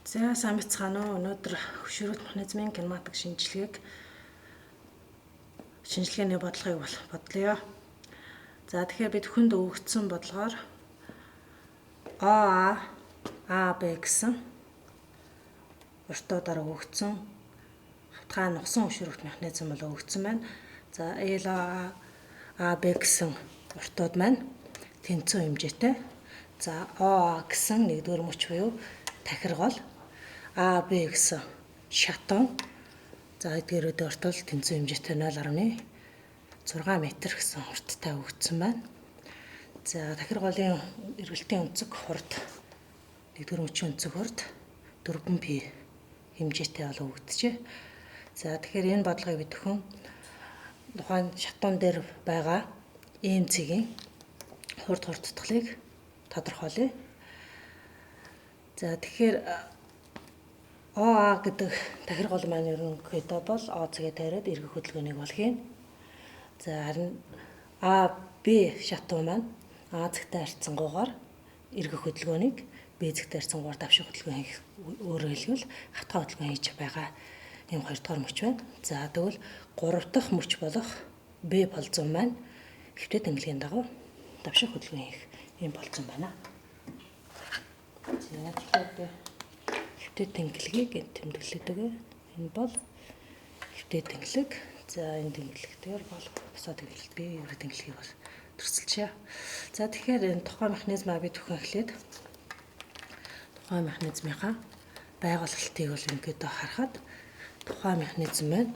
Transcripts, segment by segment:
За сайн бацгаана уу. Өнөөдөр хөшөөрөлт механизмын кинематик шинжилгээний бодлогыг бол бодлоё. За тэгэхээр бид хүнд өгөгдсөн бодлогоор ОА АБ гэсэн уртуудаар өгөгдсөн хавтгай нугсан хөшөөрөлт механизм бол өгөгдсөн байна. За ЛА АБ гэсэн уртууд маань тэнцүү хэмжээтэй. За ОА гэсэн нэгдүгээр мөч буюу тахиргол, АБ гэсэн шатун. За эдгээрүүдийн урт бол тэнцүү хэмжээтэй 0.6 м гэсэн урттай өгөгдсөн байна. За тахирголын эргэлтийн өнцөг хурд нэгдүгээр мөчийн өнцөг хурд 4 пи хэмжээтэй бол өгөгдөжээ. За тэгэхээр энэ бодлогыг бид бүхэн тухайн шатун дээр байгаа ийм цэгийн хурд хурдтгалыг тодорхойлъё. За тэгэхээр ОА гэдэг тахиргол маань ерөнхийдөө бол О цэгээ тавиад эргэх хөдөлгөөнийг бол хийн. За харин А Б шатуу маань А цэгтэй харьцангуйгаар эргэх хөдөлгөөнийг Б цэгтэй харьцангуйгаар давших хөдөлгөөн хийх, өөрөөр хэлбэл хавтгай хөдөлгөөн хийж байгаа ийм хоёр дахь мөч байна. За тэгвэл гурав дахь мөч болох Б ползон маань хэвтээ тэнглэгийн дагуу давших хөдөлгөөн хийх ийм ползон байна. За тэгэхээр хэвтээ тэнглэгийг тэмдэглэдэг. Энэ бол хэвтээ тэнглэг. За энэ тэнглэг дээр бол бусад тэнглэлт би ерөө тэнглэгийг бол төрсөлчээ. За тэгэхээр энэ тухайн механизмаа би төхөн эхлээд тухайн механизмынхаа байгуулалтыг бол ерөнхийдөө харахад тухайн механизм маань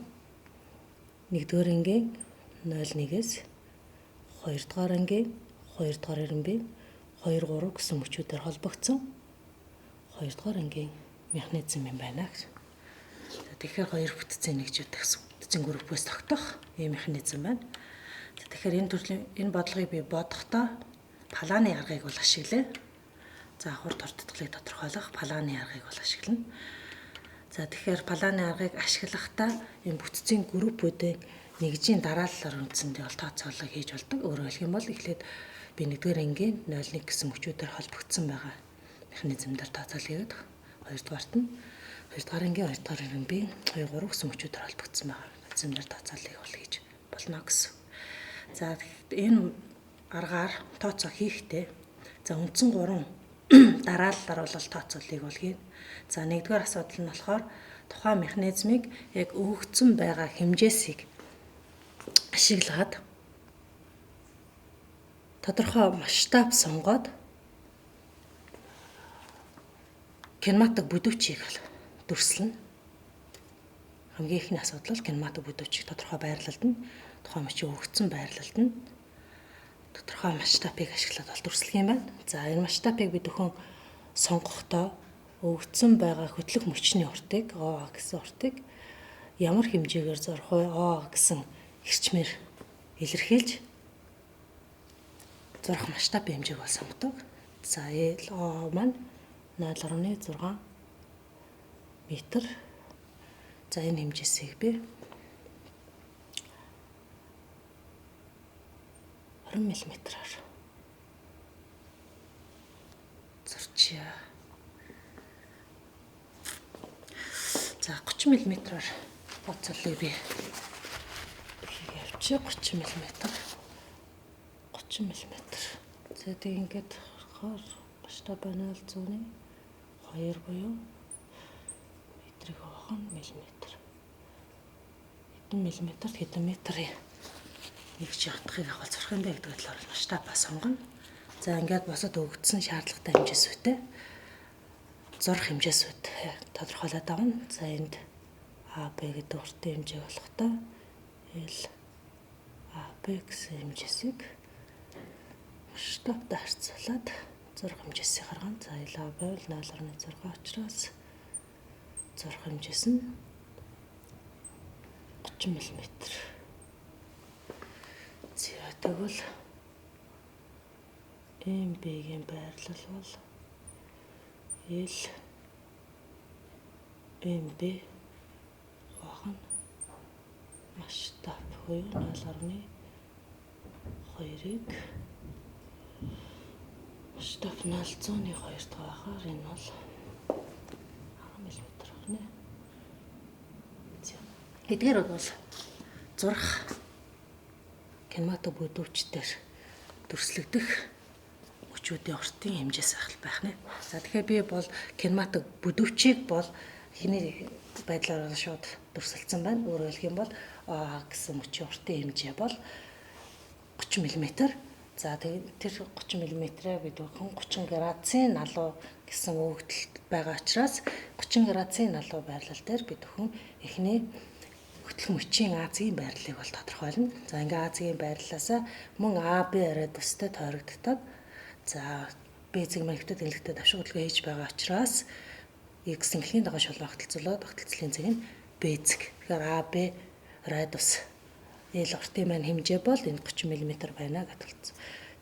нэгдүгээр ангийн 0.1-ээс хоёрдугаар ангийн хоёрдугаар эренбийн 2 3 гэсэн мөчүүдээр холбогдсон хоёрдугаар ангийн механизм юм байна гэж. За тэгэхээр хоёр бүтцийн нэгж гэсэн бүтцийн группээс тогтоох ийм механизм байна. За тэгэхээр энэ төрлийн энэ бодлогыг би бодохдоо Паланы аргыг бол ашиглая. За хурд хурдтгалыг тодорхойлох Паланы аргыг бол ашиглана. За тэгэхээр Паланы аргыг ашиглахдаа энэ бүтцийн группүүдийн нэгжийн дарааллаар үндсэндээ бол тооцоолол хийж болдог. Өөрөөр хэлэх юм бол эхлээд би нэгдүгээр ангийн 0.1 гэсэн мөчүүдээр холбогдсон байгаа механизм дээр тооцоолол хийгээд хоёрдугаарт нь хоёрдугаар ангийн хоёрдугаар эренбийн 2 3 гэсэн мөчүүдээр холбогдсон байгаа механизм дээр тооцооллыг бол хийж болно гэсэн. За энэ аргаар тооцоо хийхдээ за үндсэн 3 дарааллаар бол тооцооллыг бол хийнэ. За нэгдүгээр асуудал нь болохоор тухайн механизмыг яг өгөгдсөн байгаа хэмжээсийг ашиглаад тодорхой масштаб сонгоод кинематик бүдүүчийг дүрслэнэ. Хамгийн ихний асуудал бол кинематик бүдүүчийг тодорхой байрлалд нь тухайн мөчийн өгөгдсөн байрлалд нь тодорхой масштабыг ашиглаад бол дүрслэх юм байна. За энэ масштабыг бид өхөн сонгохдоо өгөгдсөн байгаа хөтлөх мөчний уртыг ОА гэсэн уртыг ямар хэмжээгээр зурх вэ? ОА гэсэн эрчмээр илэрхийлж зурх масштабын хэмжээг бол сонгодог. За О маань 0.6 метр. За энэ хэмжээсийг би 20 мм-аар зурчъя. За 30 мм-аар тооцоолъё би. Хийгээ явчих 30 мм. 30 мм. За тэг ингээд хоор масштаб 0.2 буюу метрийг авах нь миллиметр. Хэдэн миллиметрт хэдэн метрийн нэг чи утгыг авах зурх юм бэ гэдэг талаар масштабаа сонгоно. За ингээд босод өгөгдсөн шаардлагатай хэмжээсүүтэй зурх хэмжээсүүд тодорхойлоод авна. За энд А Б гэдэг уртын хэмжээ болохтой Л А Б гэсэн хэмжээсийг масштабтай харьцуулаад зурх хэмжээсийг гаргана. За Л А Б бол 0.6 учраас зурх хэмжээс нь 30 мм. За тэгвэл МБ-ийн байрлал бол Л МБ хуваах нь масштаб буюу 0.2-ыг масштаб 0.2 дахь байхаар энэ бол нэ. Эдгээр бол зурх кинемато бүдүүчдэр дүрслэгдэх мөчүүдийн уртын хэмжээс байх нэ. За тэгэхээр би бол кинемато бүдүүчийг бол хэний байдлаар шууд дүрсэлсэн байна. Өөрөөр хэлэх юм бол А гэсэн мөчийн уртын хэмжээ бол 30 мм. За тэр 30 мм-ээ бид бүхэн 30 градусын налуу гэсэн өгөгдөл байгаа учраас 30 градусын налуу байрлал дээр бид бүхэн эхний хөтлөх мөчийн А-ийн байрлалыг бол тодорхойлно. За ингээ А-ийн байрлалаас мөн АБ радиустай тойрогддог. За Б зэг маань хэвтэ тэнглэгтэй давшиг хөдөлгөөн хийж байгаа учраас X тэнглэгийн дагуу шулуун огтлцолоод огтлцлын зэг нь Б зэг. Тэгэхээр АБ радиус L уртын маань хэмжээ бол энэ 30 мм байна гэдээ хэлсэн.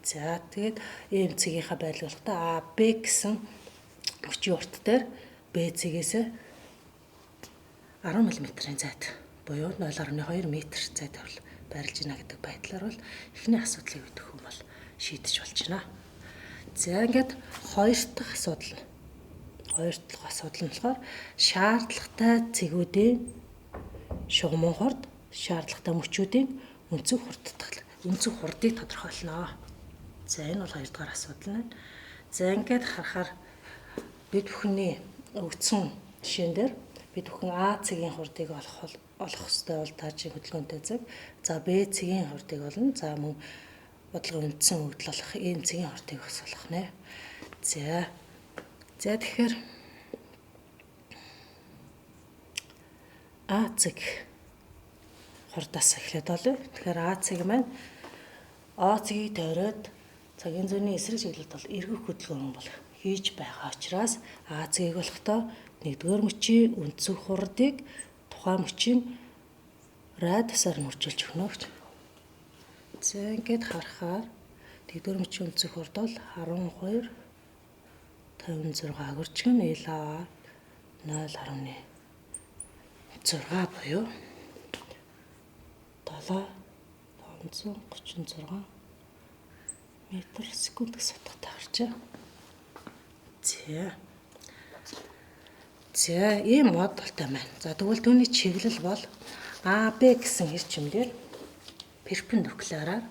За тэгээд ийм цэгийнхаа байрлал болохдоо АБ гэсэн мөчийн урт дээр Б цэгээс 10 мм-ийн зайд буюу 0.2 м зайд бол байрлаж байна гэдэг байдлаар бол эхний асуудлыг бид хүн бол шийдэж болж байна. За ингээд хоёр дахь асуудал нь. Хоёр дахь асуудал нь болохоор шаардлагатай цэгүүдийн шугаман хурд, шаардлагатай мөчүүдийн өнцөг өнцөг хурдыг тодорхойлно. За энэ бол хоёр дахь асуудал нь. За ингээд харахаар бид бүхний өгсөн жишээн дээр бид бүхэн А цэгийн хурдыг олох ёстой бол таажийн хөдөлгөөнтэй зэг. За Б цэгийн хурдыг олно. За мөн бодлогын үндсэн өгдөл болох М цэгийн хурдыг бас олох нэ. За. За тэгэхээр А цэг хурдаас эхлээд олъё. Тэгэхээр А цэг маань О цэгийг тойроод цагийн зүүнний эсрэг чиглэлд бол эргэх хөдөлгөөн бол хийж байгаа учраас А цэгийг болохдоо нэгдүгээр мөчийн өнцөг хурдыг тухайн мөчийн радиусаар нь үрчилж өгнө гэж. За ингээд харахаар нэгдүгээр мөчийн өнцөг хурд бол 12 56 агурчиг нь ЛА 0.6 буюу 7536 метр секунд гэсэн утгатай гарчээ. За. За, ийм модултай байна. За тэгвэл түүний чиглэл бол АБ гэсэн эрчимдэр перпендикуляраар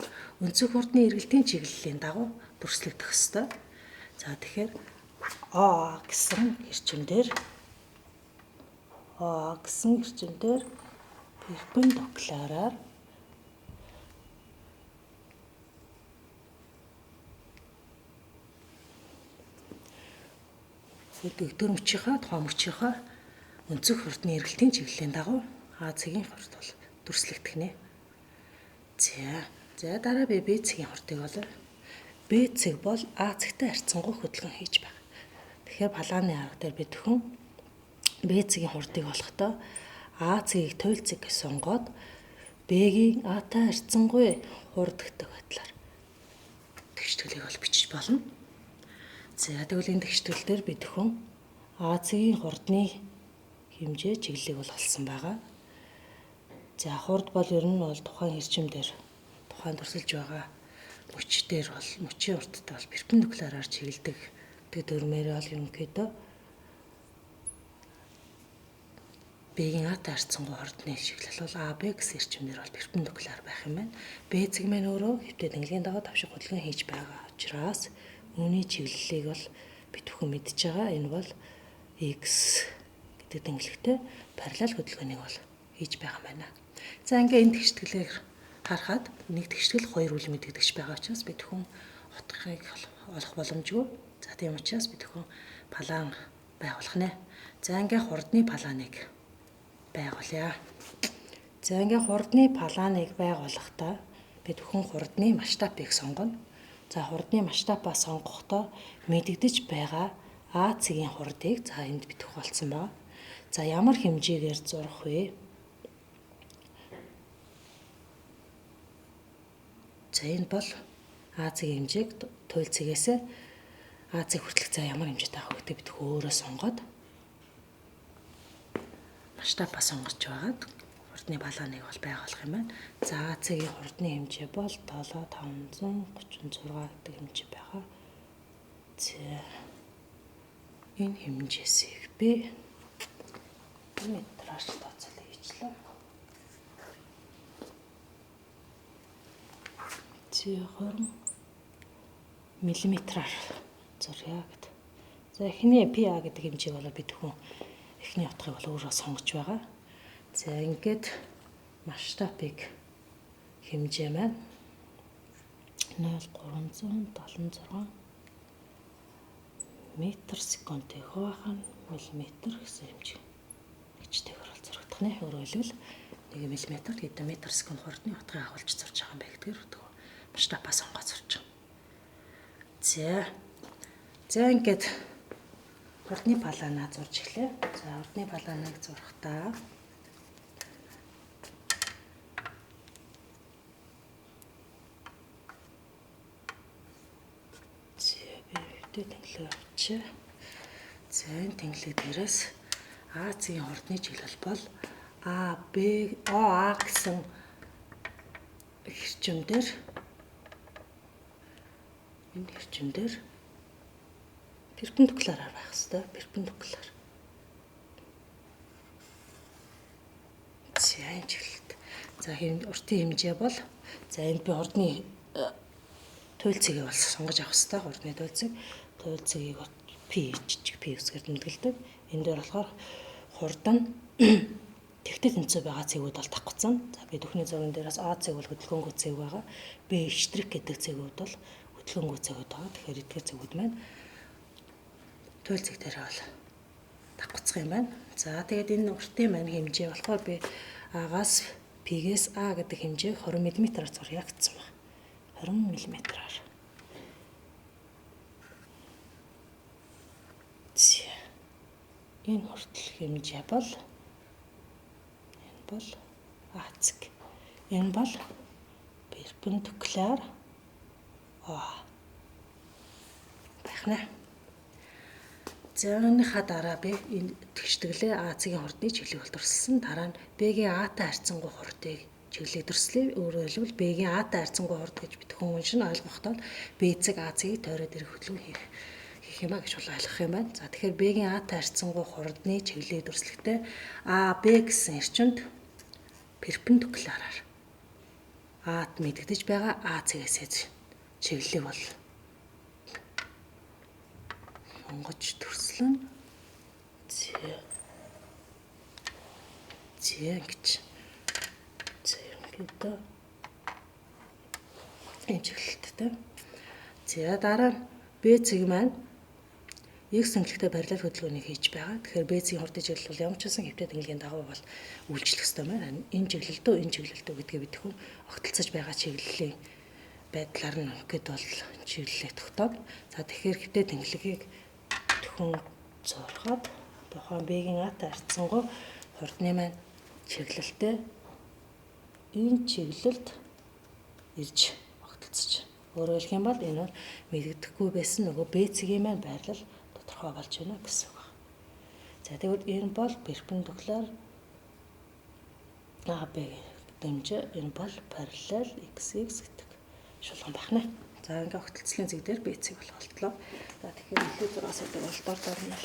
өнцөг хурдны эргэлтийн чиглэлийн дагуу дүрслэгдэх ёстой. За тэгэхээр ОА гэсэн эрчимдэр ОА гэсэн эрчимдэр перпендикуляраар өдөр мөчийнхөө тухайн мөчийнхөө өнцөг хурдны эргэлтийн чиглэлийн дагуу А цэгийн хурд бол дүрслэгдэх нэ. За. За дараа би Б цэгийн хурдыг олъё. Б цэг бол А цэгтэй харьцангуй хөдөлгөөн хийж байгаа. Тэгэхээр палааны арга дээр бид хүн Б цэгийн хурдыг олохдоо А цэгийг туйл цэг гэж сонгоод Б-гийн А-тай харьцангуй хурд гэдэг байдлаар тэгшитгэлийг бол бичиж болно. За тэгвэл энэ тэгшитгэл дээр бид хүн А цэгийн хурдны хэмжээ чиглэлийг бол олсон байгаа. За хурд бол ер нь бол тухайн эрчим дээр тухайн дүрсэлж байгаа мөч дээр бол мөчийн урттай бол перпендикуляраар чиглэдэг гэдэг дүрмээр бол ерөнхийдөө Б-гийн А-тай харьцангуй хурдны чиглэл бол АБ гэсэн эрчимнэр бол перпендикуляр байх юм байна. Б цэг маань өөрөө хэвтэ тэнглэгийн дагуу давшиг хөдөлгөөн хийж байгаа учраас үүний чиглэлийг бол бид бүхэн мэдж байгаа. Энэ бол X гэдэг тэнглэгтэй параллел хөдөлгөөнийг бол хийж байгаа юм байна. За ингээ энэ тэгшитгэлээр харахад нэг тэгшитгэл хоёр үйл мэдэгдэж байгаа учраас бид хүн утгыг олох боломжгүй. За тийм учраас бид хүн палан байгуулах нэ. За ингээ хурдны паланыг байгуулъя. За ингээ хурдны паланыг байгуулахдаа бид хүн хурдны масштабыг сонгоно. За хурдны масштабаа сонгохдоо мэдэгдэж байгаа А цэгийн хурдыг за энд битгэх болсон байна. За ямар хэмжээгээр зурах вэ? За энэ бол А цэгийн хэмжээг туйл цэгээс А цэг хүртэлх за ямар хэмжээтэй авах вэ гэдэг бид өөрөө сонгоод масштабаа сонгож байгаад хурдны балааныг бол байгуулах юм байна. За А цэгийн хурдны хэмжээ бол 7536 гэдэг хэмжээ байгаа. За энэ хэмжээсийг би Миллиметраар тооцоолол хийчлээ. За 20 миллиметраар зуръя гэд. За эхний PA гэдэг хэмжээг бол би зөвхөн эхний утгыг бол өөрөө сонгож байгаа. За ингээд масштабыг хэмжээ маань 0.376 метр секундыг хуваах нь миллиметр гэсэн хэмжээ. Нэгчтэй хөрөл зурагдах нэ. Өөрөөр хэлбэл 1 мм хэдэн метр секунд хурдны утгыг агуулж зурж байгаа юм бэ гэдгээр масштабаа сонгоод зурж байгаа. За. За ингээд хурдны паланаа зурж эхлэв. За хурдны паланыг зурахдаа за би өвдөө тэнглэг авчаа. За энэ тэнглэг дээрээс А цэгийн хурдны чиглэл бол А, Б, О, А гэсэн хэрчим дээр энэ хэрчим дээр перпендикуляраар байх хэвээр перпендикуляр. За энэ чиглэлд. За уртын хэмжээ бол за энд би хурдны туйл цэгийг бол сонгож авах хэвээр хурдны туйл цэг. Туйл цэгийг P жижиг P үсгээр тэмдэглэдэг. Энэ дээр болохоор хурд нь тэгтээ тэнцүү байгаа цэгүүд бол давхцсан. За би дөхний зурган дээрээс А цэг бол хөдөлгөөнгүй цэг байгаа. Б штрих гэдэг цэгүүд бол хөдөлгөөнгүй цэгүүд байгаа. Тэгэхээр эдгээр цэгүүд маань туйл цэг дээр бол давхцах юм байна. За тэгээд энэ уртын маань хэмжээ болохоор би А-гаас P-гээс А гэдэг хэмжээг 20 мм-аар зуръя гэсэн байна. 20 мм-аар. За. Энэ хүртэл хэмжээ бол энэ бол А цэг. Энэ бол перпендикуляр О байх нэ. За энэнийхээ дараа би энэ тэгшдэглээ А цэгийн хурдны чиглэлийг бол төрсөлсөн. Дараа нь Б-гийн А-тай харьцангуй хурдыг чиглэлийг төрслөе. Өөрөөр хэлбэл Б-гийн А-тай харьцангуй хурд гэж бид хүн уншин ойлгохдоо Б цэг А цэгийг тойроод ирэх хөдөлгөөн хийх юм а гэж бол ойлгох юм байна. За тэгэхээр Б-гийн А-тай харьцангуй хурдны чиглэлийг төрслөхдөө А, Б гэсэн эрчимд перпендикуляраар А-д мэдэгдэж байгаа А цэгээсээ чиглэлийг бол сонгож төрслөн. Зэ. Зэ гэж. За ерөнхийдөө энэ чиглэлттэй. За дараа нь Б цэг маань X тэнглэгтэй параллел хөдөлгөөнийг хийж байгаа. Тэгэхээр Б цэгийн хурдын чиглэл бол ямар ч байсан хэвтэй тэнглэгийн дагуу бол үйлчлэх ёстой байна. Энэ чиглэлдөө энэ чиглэлдөө гэдгээ бид хүн огтлцож байгаа чиглэлийн байдлаар нь ингээд бол чиглэлээ тогтоод. За тэгэхээр хэвтэй тэнглэгийг төхөн зурхад тухайн Б-гийн А-тай харьцангуй хурдны маань чиглэлтэй энэ чиглэлд ирж огтлцож. Өөрөөр хэлэх юм бол энэ бол мэдэгдэхгүй байсан нөгөө Б цэгийн маань байрлал тодорхой болж байна гэсэн үг. За тэгвэл энэ бол перпендикуляр АБ дэмжээ, энэ бол параллел XX гэдэг шулган бахна. За ингээ огтлцлын зэг дээр Б цэг болох болтлоо. За тэгэхээр илүү зураас гэдэг бол дор дор нь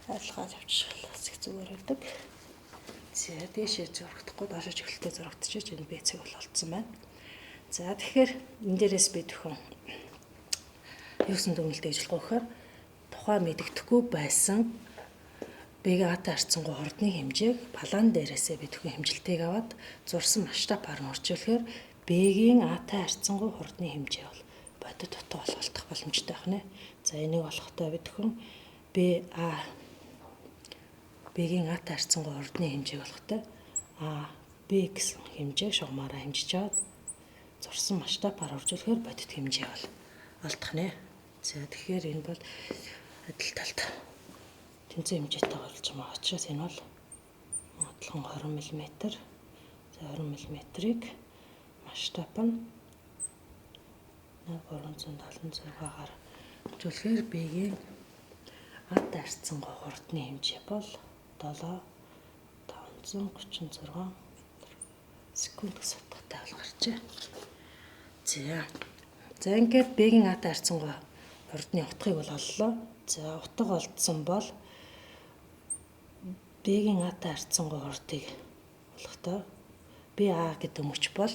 арилгаад явчих зэг зүгээр байдаг. За дээшээ зурагдахгүй доошоо чиглэлтэй зурагдчихэж энэ Б цэг бол олдсон байна. За тэгэхээр энэ дээрээс би төхөн юусэн дүгнэлт хийж болох вэ гэхээр тухайн мэдэгдэхгүй байсан Б-гийн А-тай харьцангуй хурдны хэмжээг палан дээрээсээ би төхөн хэмжилтийг аваад зурсан масштабаар нь орчуулахаар Б-гийн А-тай харьцангуй хурдны хэмжээ бол бодит утга бол олдох боломжтой байх нэ. За энийг олохдоо би төхөн Б А Б-гийн А-тай харьцангуй хурдны хэмжээг олохдоо А Б гэсэн хэмжээг шугамаараа хэмжиж аваад зурсан масштабаар оржуулахаар бодит хэмжээ бол олдох нэ. За тэгэхээр энэ бол адил талд тэнцэн хэмжээтэй болж байгаа учраас энэ бол адилхан 20 мм. За 20 мм-ийг масштаб нь 376-аар хэмжүүлэхээр Б-гийн А-тай харьцангуй хурдны хэмжээ бол 7 536 секунд гэсэн утгатай бол гарчээ. За. За ингээд Б-гийн А-тай харьцангуй хурдны утгыг бол оллоо. За утга олдсон бол B-гийн А-тай харьцангуй хурдыг олохдоо BA гэдэг мөч бол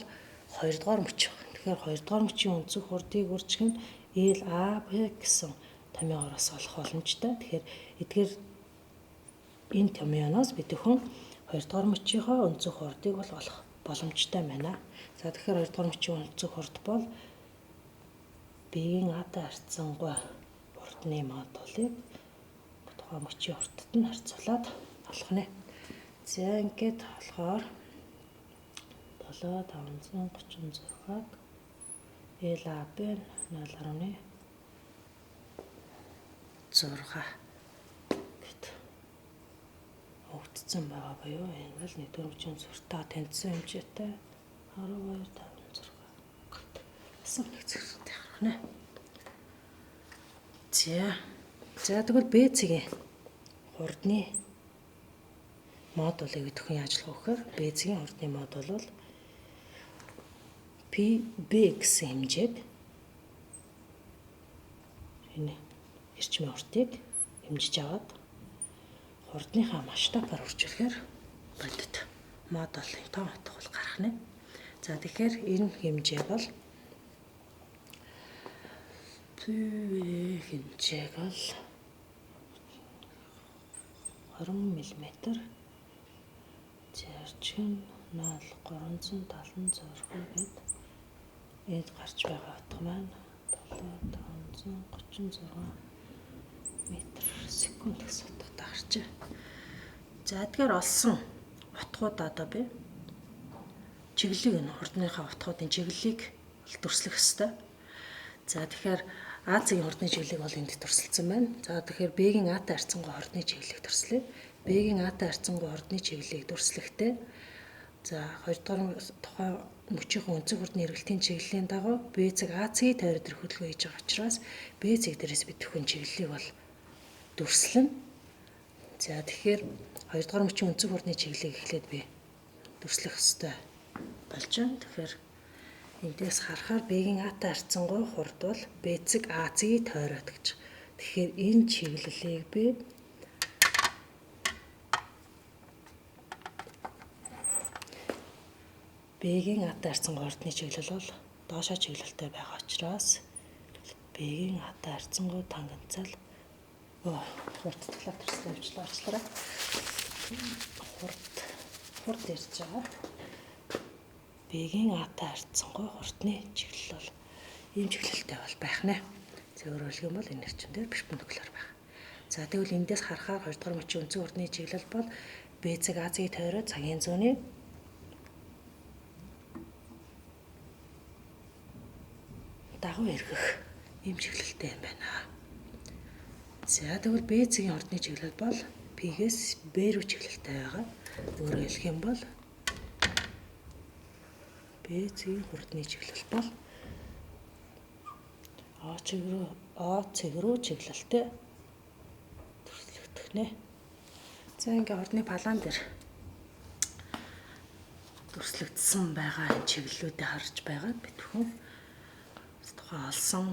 2 дугаар мөч. Тэгэхээр 2 дугаар мөчийн өнцөг хурдыг үржих нь LAB гэсэн томьёогоос олох боломжтой. Тэгэхээр эдгээр энэ томьёоноос бид бүхэн 2 дугаар мөчийнхөө өнцөг хурдыг бол олох боломжтой байна. За тэгэхээр 2 дугаар мөчийн өнцөг хурд бол B-гийн А-тай харьцангуй хурдны модулыг тухайн мөчийн хурдад нь харьцуулаад олох нэ. За ингээд болохоор 7536-г LAB 0.6 гэт өгдсөн байгаа буюу энэ бол нэгдүгээр мөчийн зүртээ тэнцсэн хэмжээтэй 12.56 гэт асуу нэг зэрэгтэй гарах нэ. За тэгвэл Б цэгийн хурдны модулыг бид хүн яаж олох вэ гэхээр Б цэгийн хурдны модуль бол PB гэсэн хэмжээд энэ эрчмийн хурдыг хэмжиж аваад хурдныхаа масштабаар үржүүлэхээр бодит модулын тоон утга бол гарах нэ. За тэгэхээр энэ хэмжээ бол P хэмжээг бол 20 мм зарчим 0.376 гээд энд гарч байгаа утга маань 7536 метр секунд гэсэн утгатай гарчээ. За эдгээр олсон утгууд одоо би чиглэлийг энэ хурдныхаа утгуудын чиглэлийг дүрслэх ёстой. За тэгэхээр А цэгийн хурдны чиглэлийг бол энд дүрсэлсэн байна. За тэгэхээр Б-гийн А-тай харьцангуй хурдны чиглэлийг дүрслэе. Б-гийн А-тай харьцангуй хурдны чиглэлийг дүрслэхдээ за 2 дугаар тухайн мөчийн өнцөг хурдны эргэлтийн чиглэлийн дагуу Б цэг А цэгийг тойроод ирэх хөдөлгөөн хийж байгаа учраас Б цэг дээрээс бид бүхэн чиглэлийг бол дүрслэнэ. За тэгэхээр 2 дугаар мөчийн өнцөг хурдны чиглэлийг эхлээд би дүрслэх ёстой болж байна. Тэгэхээр эндээс харахаар Б-гийн А-тай харьцангуй хурд бол Б цэг А цэгийг тойроод гэж. Тэгэхээр энэ чиглэлийг би Б-гийн А-тай харьцангуй хурдны чиглэл бол доошоо чиглэлтэй байгаа учраас Б-гийн А-тай харьцангуй тангенциал хурдтглаа төрсөн явчлаа орчлоо. Хурд ярьж байгаа. Б-гийн А-тай харьцангуй хурдны чиглэл бол ийм чиглэлтэй бол байх нэ. Зөв өөрөлдөх юм бол энэ эрчим дээр перпендикуляр байх. За тэгвэл эндээс харахаар 2 дугаар мөчийн өнцөг хурдны чиглэл бол Б цэг А цэгийг тойроод цагийн зүүнний дагуу эргэх ийм чиглэлтэй юм байна. За тэгвэл Б цэгийн хурдны чиглэл бол P-гээс B рүү чиглэлтэй байгаа. Өөрөөр хэлэх юм бол Б цэгийн хурдны чиглэл бол А цэг рүү чиглэлтэй төрслөгдөх нэ. За ингээ хурдны палан дээр дүрслэгдсэн байгаа энэ чиглэлүүдээ харж байгаад бид бүхэн тухайн олсон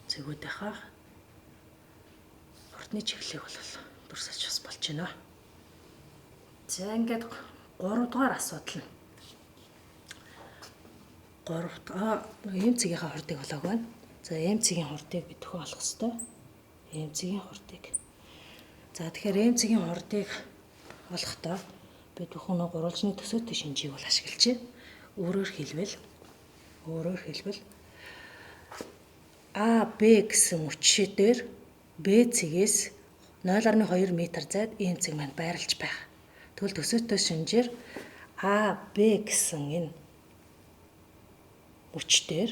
цэгүүдийнхаа хурдны чиглэлийг бол дүрсэлж бас болж байна. За ингээд 3 дугаар асуудал нь 3 М цэгийнхаа хурдыг олоог байна. За М цэгийн хурдыг бид бүхэн олох ёстой. М цэгийн хурдыг. За тэгэхээр М цэгийн хурдыг олохдоо бид бүхэн нэг гурвалжны төсөөтэй шинжийг бол ашиглажээ. Өөрөөр хэлбэл А Б гэсэн мөчшөө дээр Б цэгээс 0.2 м зайд М цэг маань байрлаж байгаа. Тэгвэл төсөөтэй шинжээр А Б гэсэн энэ мөч дээр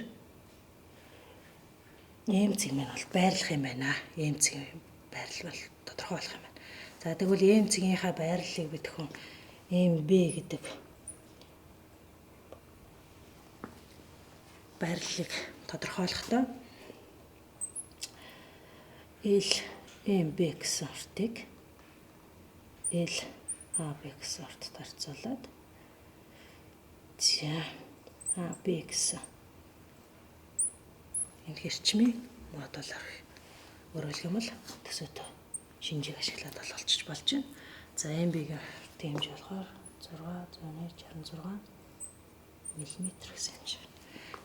М цэг маань бол байрлах юм байна. М цэгийн байрлал бол тодорхой болох юм байна. За тэгвэл М цэгийнхаа байрлалыг бид хүн МБ гэдэг байрлалыг тодорхойлохдоо L МБ гэсэн хурдыг L АБ гэсэн хурдад харьцуулаад за АБ гэсэн энэ хэрчмийн модулаар өөрөөр хэлэх юм бол төсөөтэй шинжийг ашиглаад бол олчиж болж байна. За MB-ийн хэмжээ болохоор 6.66 мм гэсэн хэмжээ.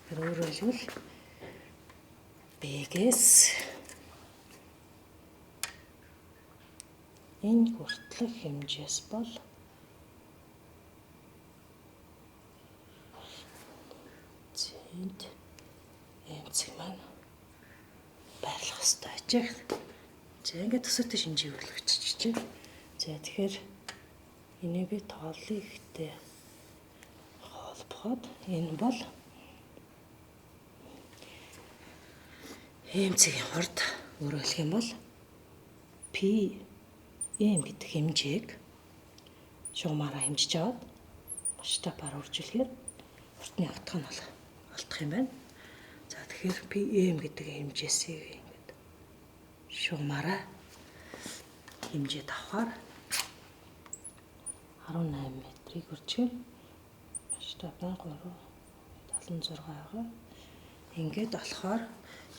Тэр өөрөөр хэлбэл B-гээс энэ хүртэлх хэмжээс бол цэнд эмцэг маань байрлах ёстой ажээ. За ингээд төсөөтэй шинжийг үлгэж. За тэгэхээр энийг би тооллыг ихтэй холбоход энэ бол эмцгийн хурд, өөрөөр хэлэх юм бол P M гэдэг хэмжээг шугамаараа хэмжиж аваад масштабаар үржүүлэхээр хурдны утга нь олдох юм байна. За тэгэхээр P M гэдэг хэмжээсийг ингээд шугамаараа хэмжээд авахаар 18 метрийг үржих масштаб нь 3.76 байгаа. Ингээд болохоор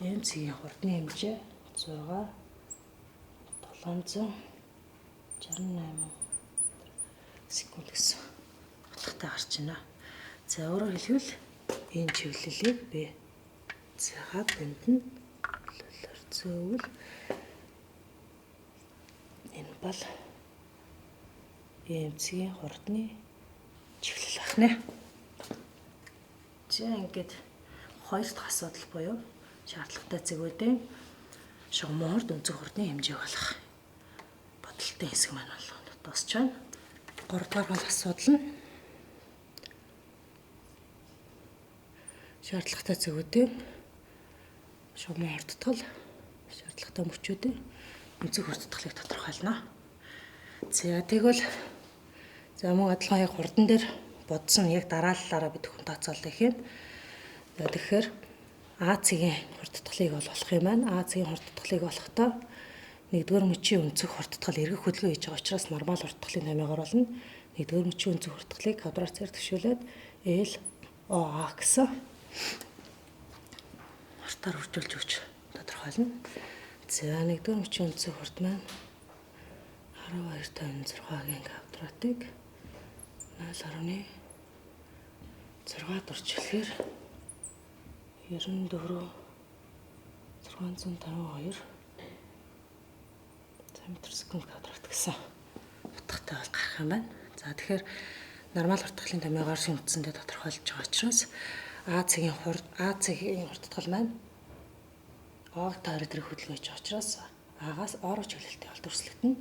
M цэгийн хурдны хэмжээ 6 768 секунд гэсэн утгатай гарч байна. За өөрөөр хэлбэл энэ чиглэлийг би цагаад энд нь зөөвөл энэ бол M цэгийн хурдны чиглэл байх нэ. За ингээд хоёр дахь асуудал буюу шаардлагатай зэгүүдийн шугамын хурд, өнцөг хурдны хэмжээг олох бодолтой хэсэг маань бол дуусч байна. Гуравдугаар гол асуудал нь шаардлагатай зэгүүдийн шугамын хурдтгал, шаардлагатай мөчүүдийн өнцөг хурдтгалыг тодорхойлно. За тэгвэл за мөн адилхан яг хурдан дээр бодсон яг дарааллаараа бид хүн тооцоолох юм. За тэгэхээр А цэгийн хурдтгалыг бол олох юм байна. А цэгийн хурдтгалыг олохдоо нэгдүгээр мөчийн өнцөг хурдтгал эргэх хөдөлгөөн хийж байгаа учраас нормал хурдтгалын томьёогоор болно. Нэгдүгээр мөчийн өнцөг хурдтгалыг квадрат цаар төвшүүлээд L O A гэсэн хурдаар үржүүлж өгч тодорхойлно. За нэгдүгээр мөчийн өнцөг хурд маань 12.56-гийн квадратыг 0.6 дурчлэхээр 94 652 метр секунд квадрат гэсэн утгатай бол гарах юм байна. За тэгэхээр нормал хурдтгалын томьёогоор үндсэндээ тодорхойлж байгаа учраас А цэгийн хурд, А цэгийн хурдтгал маань О таарыг тэр хөдөлгөөн хийж байгаа учраас А-гаас О руу чиглэлтэй бол төрслөгдөнө.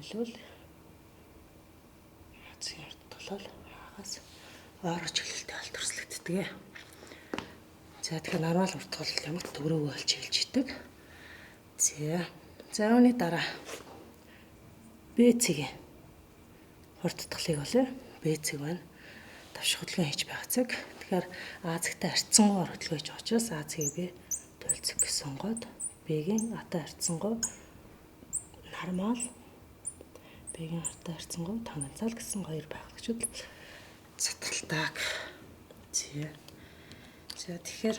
Хэлбэл А цэгийн хурдтгал бол А-гаас О руу чиглэлтэй бол төрслөгддөг. За тэгэхээр нормал хурдтгал ямар төврөөгөө бол чиглэж идэг. За үүний дараа Б цэгийн хурдтгалыг бол Б цэг байна. Давш хөдөлгөөн хийж байгаа цэг. Тэгэхээр А цэгтэй харьцангуй хөдөлгөөн хийж байгаа учраас А цэгийг би туйл цэг гэж сонгоод Б-гийн А-тай харьцангуй нормал, Б-гийн А-тай харьцангуй тангенциал гэсэн хоёр байгалагчуд цатгалдаг. За тэгэхээр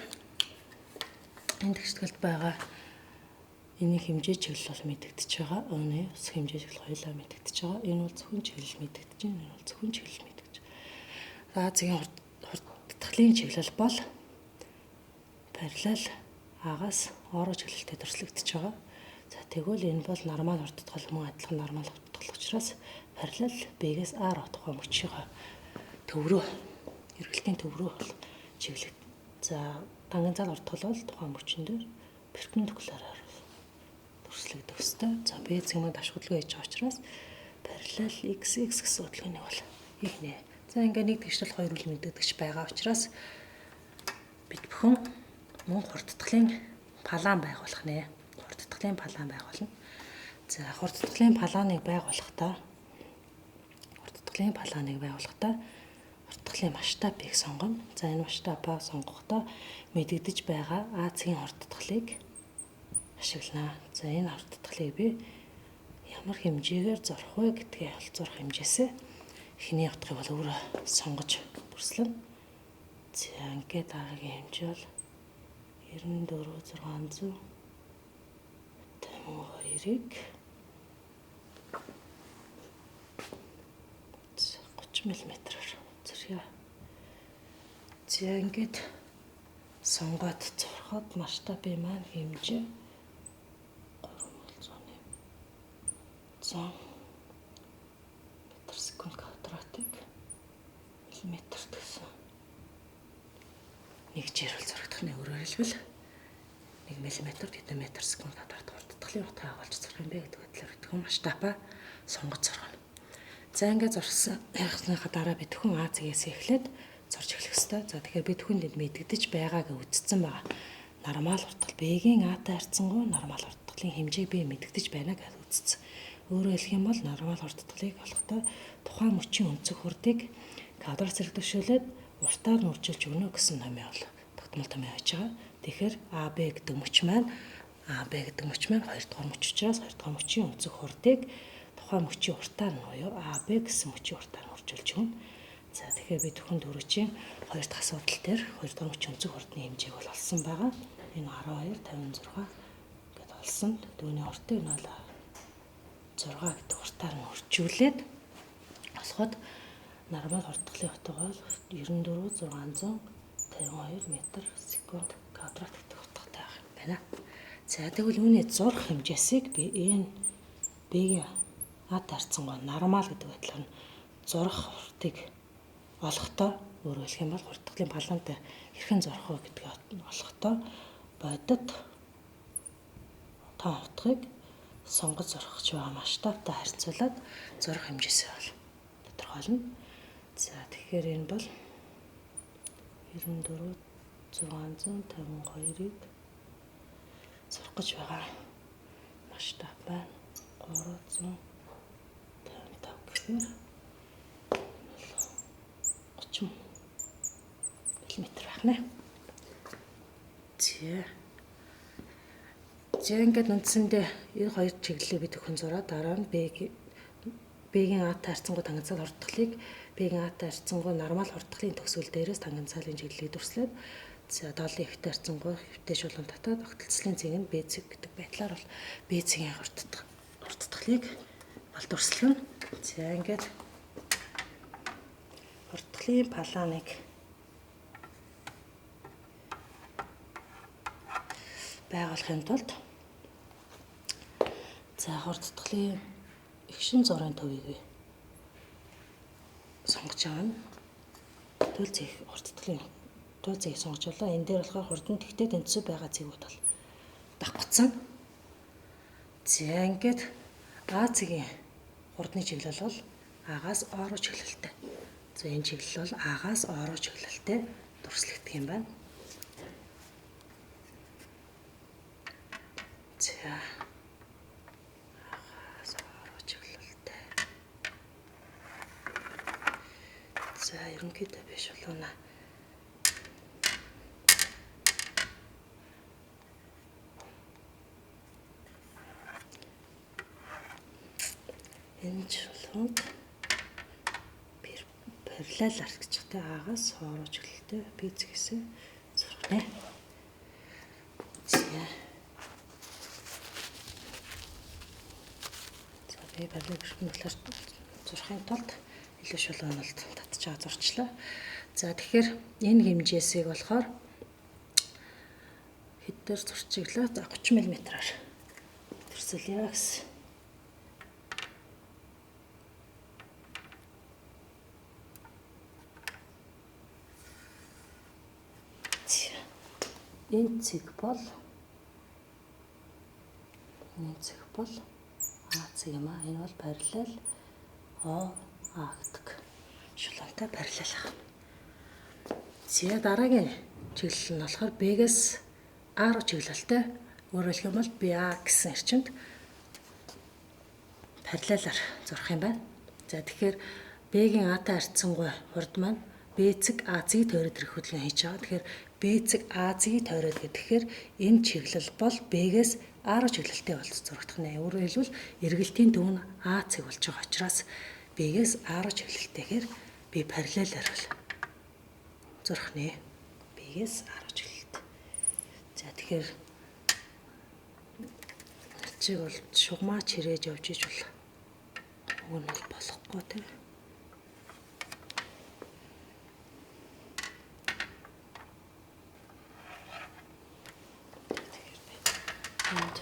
энэ тэгшгэлд байгаа энэ хэмжээ чиглэл бол мэдэгдэж байгаа. Өөний ус хэмжээ чиглэл хоёулаа мэдэгдэж байгаа. Энэ бол зөвхөн чиглэл мэдэгдэж байна. Энэ бол зөвхөн чиглэл мэдэгдэж байгаа. За цэгийн хурдтгалын чиглэл бол параллел А-гаас О руу чиглэлтэй төрслөгдөж байгаа. За тэгвэл энэ бол нормал хурдтгал мөн адилхан нормал хурдтгал учраас параллел Б-гээс А руу тухайн мөчийнхөө төврөө, эргэлтийн төврөө бол чиглэг. За тангенциал хурдтгал бол тухайн мөчн дээр перпендикуляраар төрслөгдөх ёстой. За Б цэг маань давш хөдөлгөөн хийж байгаа учраас параллел X X гэсэн хөдөлгөөнийг бол хийх нэ. За ингээ нэг тэгшэл хоёр үл мэдэгдэж байгаа учраас бид бүхэн мөн хурдтгалын палаан байгуулах нэ. Хурдтгалын палаан байгуулна. За хурдтгалын палааныг байгуулахдаа хурдтгалын масштабыг сонгоно. За энэ масштабаа сонгохдоо мэдэгдэж байгаа А цэгийн хурдтгалыг ашиглана. За энэ хурдтгалыг би ямар хэмжээгээр зурх вэ гэдгээ зурх хэмжээсээ эхний утгыг бол өөрөө сонгож дүрслэнэ. За ингээд дараагийн хэмжээ бол 94 652-ыг 30 мм-аар зуръя. За ингээд сонгоод зурхад масштабын маань хэмжээ 3.100 метр секунд квадратыг миллиметрт гэсэн нэг жирүүл зурагдах нь өөрөөр хэлбэл 1 мм хэдэн метр секунд квадрат хурдтгалын утгаа агуулж зурх юм бэ гэдэг байдлаар битгэн масштабаа сонгож зурна. За ингээд зурсан явсныхаа дараа би төхөн А цэгээс эхлээд зурж эхлэх ёстой. За тэгэхээр би төхөнд энд мэдэгдэж байгааг үзсэн байгаа. Нормал хурдтгал B-ийн А-тай харьцангуй нормал хурдтгалын хэмжээг би мэдэгдэж байна гэж үзсэн. Өөрөөр хэлэх юм бол нормал хурдтгалыг олохдоо тухайн мөчийн өнцөг хурдыг квадрат зэрэг төвшөөлөөд уртаар нь үржилж өгнө гэсэн томьёо бол тогтмол томьёо хийж байгаа. Тэгэхээр АБ гэдэг мөч маань АБ гэдэг мөч маань 2 дугаар мөч учраас 2 дугаар мөчийн өнцөг хурдыг тухайн мөчийн уртаар нь буюу АБ гэсэн мөчийн уртаар нь үржилж өгнө. За тэгэхээр би төхөн дөрвөжийн 2 дахь асуудал дээр 2 дугаар мөчийн өнцөг хурдны хэмжээг бол олсон байгаа. Энэ 12 56 гэдээ олсон. Түүний уртыг 0 6 гэдэг уртаар нь үржүүлээд олоход нормал хурдтгалын утга бол 94 652 метр секунд квадрат гэдэг утгатай байх юм байна. За тэгвэл үүний зурх хэмжээсийг би энэ B-ийн А тарцсангоо нормал гэдэг байдлаар нь зурх хурдыг олохдоо өөрөөр хэлэх юм бол хурдтгалын балантай хэрхэн зурх вэ гэдгийг олохдоо бодит тоон утгыг сонгож зурх гэж байгаа масштабтай харьцуулаад зурх хэмжээсээ бол тодорхойлно. За тэгэхээр энэ бол 94 652-ыг зурх гэж байгаа масштаб байна. 355 гэхээр 30 мм байх нэ. За ингээд үндсэндээ энэ хоёр чиглэлийг би төхөн зураад дараа нь B-ийн А-тай харьцангуй тангенциал хурдтгалыг B-ийн А-тай харьцангуй нормал хурдтгалын төгсгөл дээрээс тангенциалын чиглэлийг дүрслээд за долын ихтэй харьцангуй хэвтэй шулуун татаад огтлцлын цэг нь B цэг гэдэг байдлаар бол B цэгийн хурдтгалыг бол дүрслэнэ. За ингээд хурдтгалын паланыг байгуулахын тулд за хурдтгалын эгшин зургийн төвийг сонгож авна. Төл цэг хурдтгалын төл цэгийг сонгож авлаа. Энэ дээр болохоор хурдан тэгтээ тэнцүү байгаа цэгүүд бол давхцсан. За ингээд А цэгийн хурдны чиглэл бол А-гаас О руу чиглэлтэй. За энэ чиглэл бол А-гаас О руу чиглэлтэй дүрслэгдэх юм байна. За А-гаас О руу чиглэлтэй. За ерөнхийдөө биш болооно. Энэ чулуунд параллел арчигтай А-гаас О руу чиглэлтэй B цэгээсээ зурх нэ. За. За би параллел гэрхэн болохоор зурхын тулд илүү шулуун бол татж байгаа зурчлаа. За тэгэхээр энэ хэмжээсийг болохоор хэд дээр зурчиглаа? За 30 мм-аар төрсөлье гэсэн. Энэ цэг бол А цэг юм аа. Энэ бол параллел О А гэдэг шулуунтай параллел ах. За дараагийн чиглэл нь болохоор B-гээс А руу чиглэлтэй. Өөрөөр хэлэх юм бол BA гэсэн эрчимд параллелаар зурх юм байна. За тэгэхээр B-гийн А-тай харьцангуй хурд маань B цэг А цэгийг тойроод ирэх хөдөлгөөн хийж байгаа. Тэгэхээр B цэг А цэгийг тойроод гэхээр энэ чиглэл бол B-гээс А руу чиглэлтэй болж зурагдах нэ. Өөрөөр хэлбэл эргэлтийн төв нь А цэг болж байгаа учраас B-гээс А руу чиглэлтэйгээр би параллелаар бол зурх нэ. B-гээс А руу чиглэлтэй. За тэгэхээр чиг бол шугамаа чирээж явж иж бол Уг нь бол болохгүй тийм. Тэгэхээр би энд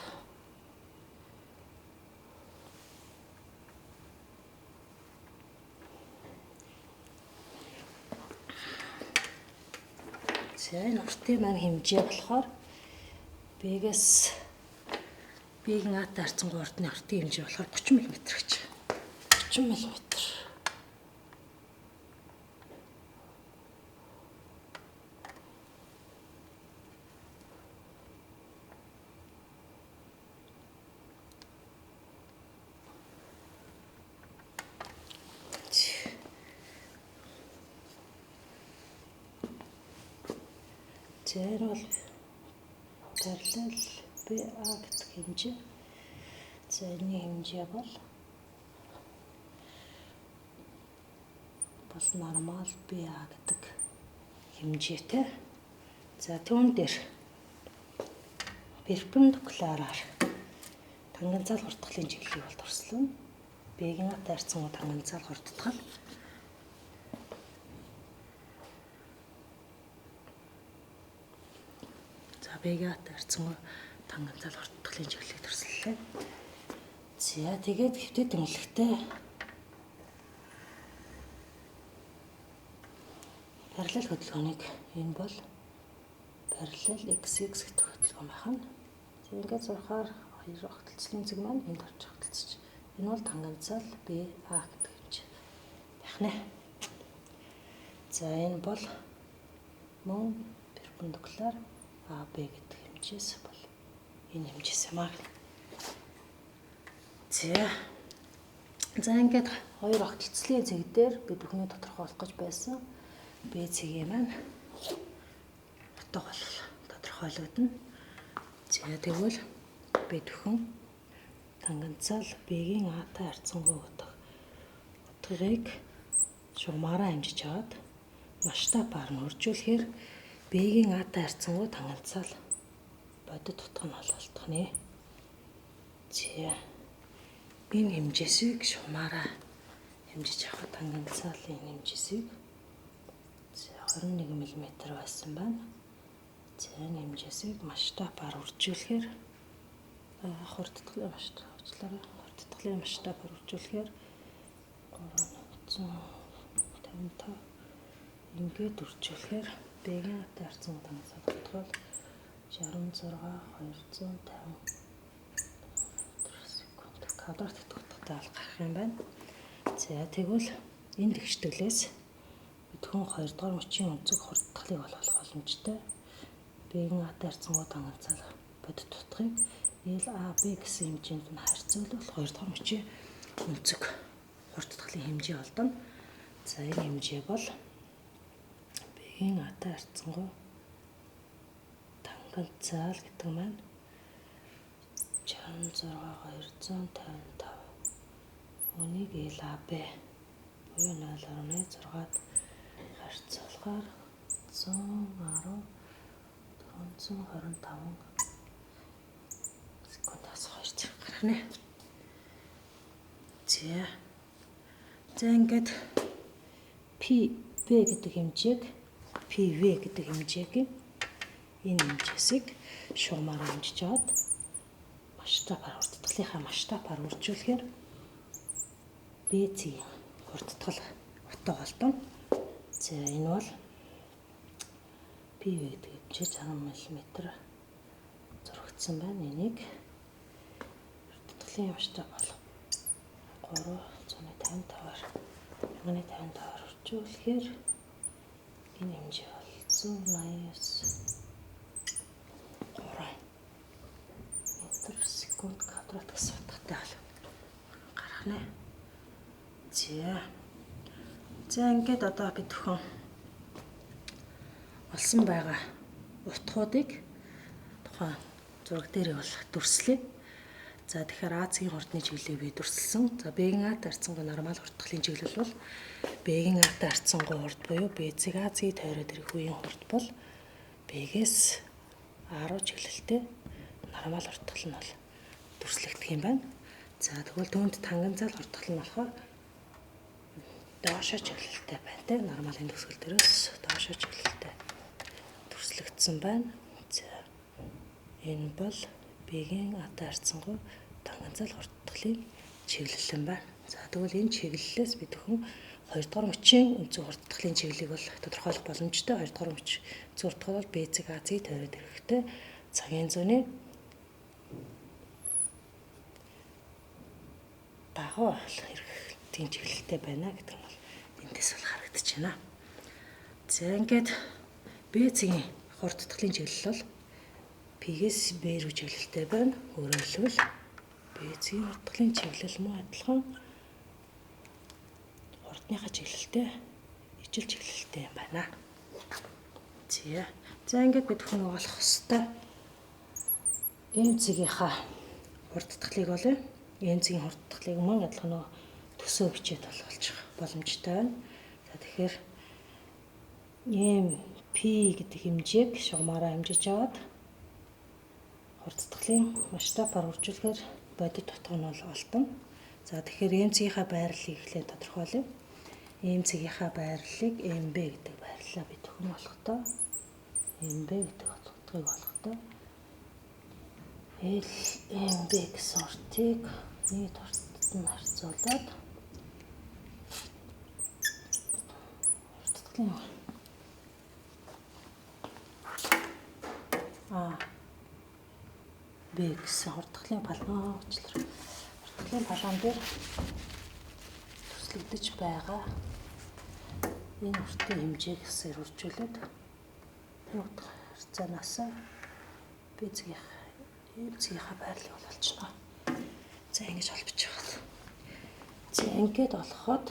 за энэ уртын маань хэмжээ болохоор B-гээс B-ийн А-тай харьцангуй уртны уртын хэмжээ болохоор 30 мм гэж. 30 мм. За энэ бол параллел BA гэдэг хэмжээ. За энэний хэмжээ бол нормал BA гэдэг хэмжээтэй. За түүн дээр перпендикуляраар тангенциал хурдтгалын чиглэлийг бол турслана. B-ийн А-тай харьцангуй тангенциал хурдтгал. За B-ийн А-тай харьцангуй тангенциал хурдтгалын чиглэлийг турслалаа. За тэгээд хэвтэй тэнглэгтэй параллел хөдөлгөөнийг энэ бол параллел XX гэдэг хөдөлгөөн байх нь. За ингээд зурхаар хоёр огтлцлын зэг маань энд орж огтлцож. Энэ бол тангенциал BA гэдэг хэмжээ байх нэ. За энэ бол мөн перпендикуляр AB гэдэг хэмжээс бол энэ хэмжээс юм аа. За ингээд хоёр огтлцлын зэг дээр би бүхний тодорхойлох гэж байсан. B цэгийн маань утга бол тодорхойлогдоно. За тэгвэл би төхөн тангенциал B-ийн А-тай харьцангуй утга утгыг шугамаараа хэмжиж аваад масштабаар нь хөржүүлэхээр B-ийн А-тай харьцангуй тангенциал бодит утга нь олдох нэ. За энэ хэмжээсийг шугамаараа хэмжиж авах тангенциалын хэмжээсийг 21 мм байсан байна. За энэ хэмжээсийг масштабаар үржүүлэхээр хурдтгалын масштаб уучлаарай. Хурдтгалын масштабаар үржүүлэхээр 355 ингээд үржүүлэхээр B-ийн А-тай харьцангуй тангенциал утга бол 66 250 секунд квадрат гэдэг утгатай бол гарах юм байна. За тэгвэл энэ тэгштгэлээс бүхэн 2 дугаар мөчийн өнцөг хурдтгалыг олох боломжтой. B-ийн А-тай харьцангуй тангенциал бодит утгыг L A B гэсэн хэмжээнд нь харьцуулбал 2 дугаар мөчийн өнцөг хурдтгалын хэмжээ олдоно. За энэ хэмжээ бол B-ийн А-тай харьцангуй тангенциал гэдэг маань 66 255 үнийг L A B буюу 0.6-ад харьцуулахаар 110 425 секундаас 2 зэрэг гарах нэ. За. За ингээд PV гэдэг хэмжээг PV гэдэг хэмжээг энэ хэмжээсийг шугамаар хэмжиж аваад масштабаар хурдтгалынхаа масштабаар үржүүлэхээр B цэгийн хурдтгал утга олдоно. За энэ бол PV гэдэг хэмжээ 60 мм зурагдсан байна. Энийг хурдтгалын масштаб болох 355-аар 1055-аар үржүүлэхээр энэ хэмжээ бол 189 3 метр секунд квадрат гэсэн утгатай бол гарах нэ. За. За ингээд одоо бид бүхэн олсон байгаа утгуудыг тухайн зураг дээрээ бол дүрслэе. За тэгэхээр А цэгийн хурдны чиглэлийг би дүрсэлсэн. За B-ийн А-тай харьцангуй нормал хурдтгалын чиглэл бол B-ийн А-тай харьцангуй хурд буюу B цэг А цэгийг тойроод ирэх үеийн хурд бол B-гээс А руу чиглэлтэй нормал хурдтгал нь бол дүрслэгдэх юм байна. За тэгвэл түүнд танганзал хурдтгал нь болохоор доошоо чиглэлтэй байна те. Нормалын төгсгөл дээрээс доошоо чиглэлтэй төрслөгдсөн байна. За энэ бол B-ийн А-тай харьцангуй танганзал хурдтгалын чиглэл юм байна. За тэгвэл энэ чиглэлээс бид бүхэн 2 дугаар мөчийн өнцөг хурдтгалын чиглэлийг бол тодорхойлох боломжтой. 2 дугаар мөч өнцөг хурдтгал бол B цэг А цэгийг тойроод ирэхтэй цагийн зүүнний дагуу эргэлтийн чиглэлтэй байна гэдэг нь бол эндээс бол харагдаж байна. За ингээд B цэгийн хурдтгалын чиглэл бол P-гээс B рүү чиглэлтэй байна. Өөрөөр хэлбэл B цэгийн хурдтгалын чиглэл мөн адилхан хурдныхаа чиглэлтэй ижил чиглэлтэй юм байна. За. За ингээд бид хүн олох хэвээр М цэгийнхаа хурдтгалыг бол М цэгийн хурдтгалыг мөн адилхан нөгөө төсөө бичээд бол олчих боломжтой байна. За тэгэхээр М P гэдэг хэмжээг шугамаараа хэмжиж аваад хурдтгалын масштабаар үржүүлэхээр бодит утга нь бол олдоно. За тэгэхээр М цэгийнхаа байрлалыг эхлээд тодорхойлъё. М цэгийнхаа байрлалыг МБ гэдэг байрлалаа бид хүн олохдоо МБ гэдэг утгыг олохдоо L MB гэсэн уртыг нийт уртад нь харьцуулаад хурдтгалын А Б гэсэн хурдтгалын палмаа уучлаарай. Хурдтгалын палаан дээр төслөгдөж байгаа энэ уртын хэмжээг хэсээр үржүүлээд энэ утга харьцаанаас Б цэгийнх М цэгийнхаа байрлалыг бол олчихно. За ингэж олбож байгаа. За ингээд олоход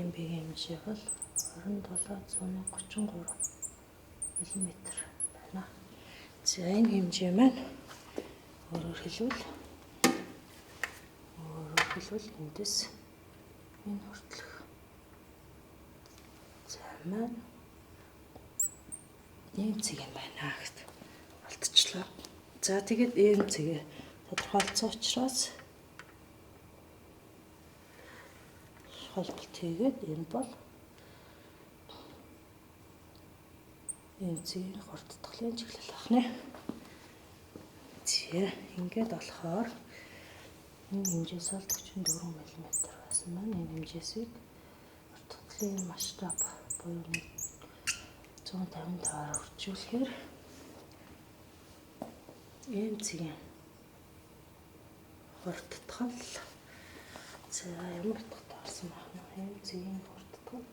МБ-ийн хэмжээ бол 27.33 мм байна. За энэ хэмжээ маань өөрөөр хэлбэл эндээс энэ хүртэлх за маань ийм цэг юм байна гэт олдчихлоо. За тэгээд ийм цэгээ тодорхойлцсон учраас холболт хийгээд энэ бол ийм цэгийн хурдтгалын чиглэл байх нэ. За ингээд болохоор энэ хэмжээс бол 44 мм байсан маань энэ хэмжээсийг хурдтгалын масштаб буюу 155-аар үржүүлэхээр ийм цэгийн хурдтгал за ямар утгатай гарсан байх нь ийм цэгийн хурдтгал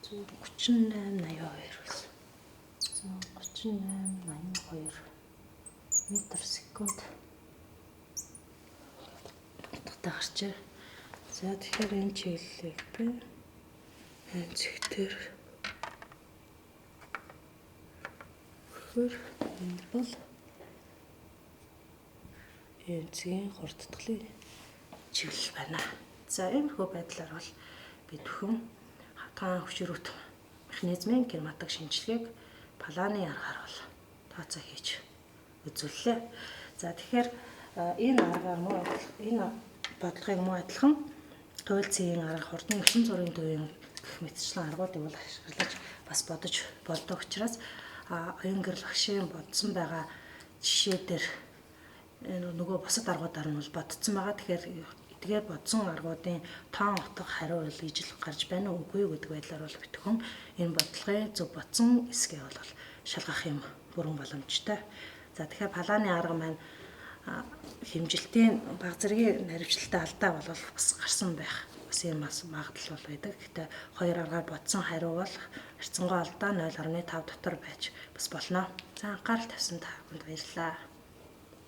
138.82 гэсэн. 138.82 метр секунд утгатай гарчээ. За тэгэхээр энэ чиглэлийг би энэ цэгтэр энэ бол энэ цэгийн хурдтгалын чиглэл байна. За иймэрхүү байдлаар бол бид бүхэн хавтгайн хөшөрөт механизмын кинематик шинжилгээг палааны аргаар бол тооцоо хийж үзүүллээ. За тэгэхээр энэ аргаар мөн энэ бодлогыг мөн адилхан туйл цэгийн арга, хурдны 9 зургийн төвийн гэх мэтчлэн аргуудыг бол ашиглаж бас бодож болдог учраас оюун гэрэл багшийн бодсон байгаа жишээ дээр нөгөө бусад аргуудаар нь бол бодсон байгаа. Тэгэхээр эдгээр бодсон аргуудын тоон утга хариу бол ижил гарч байна уу үгүй гэдэг байдлаар бол битгэн энэ бодлогын зөв бодсон эсгээ бол шалгах юм бүрэн боломжтой. За тэгэхээр палааны арга маань хэмжилтийн баг зэргийн наривчлалтай алдаа бол бас гарсан байх. Бас юм бас магадлал бол байдаг. Гэхдээ хоёр аргаар бодсон хариу бол харьцангуй алдаа 0.5 дотор байж бас болно. За анхаарал тавьсан та бүхэнд баярлалаа.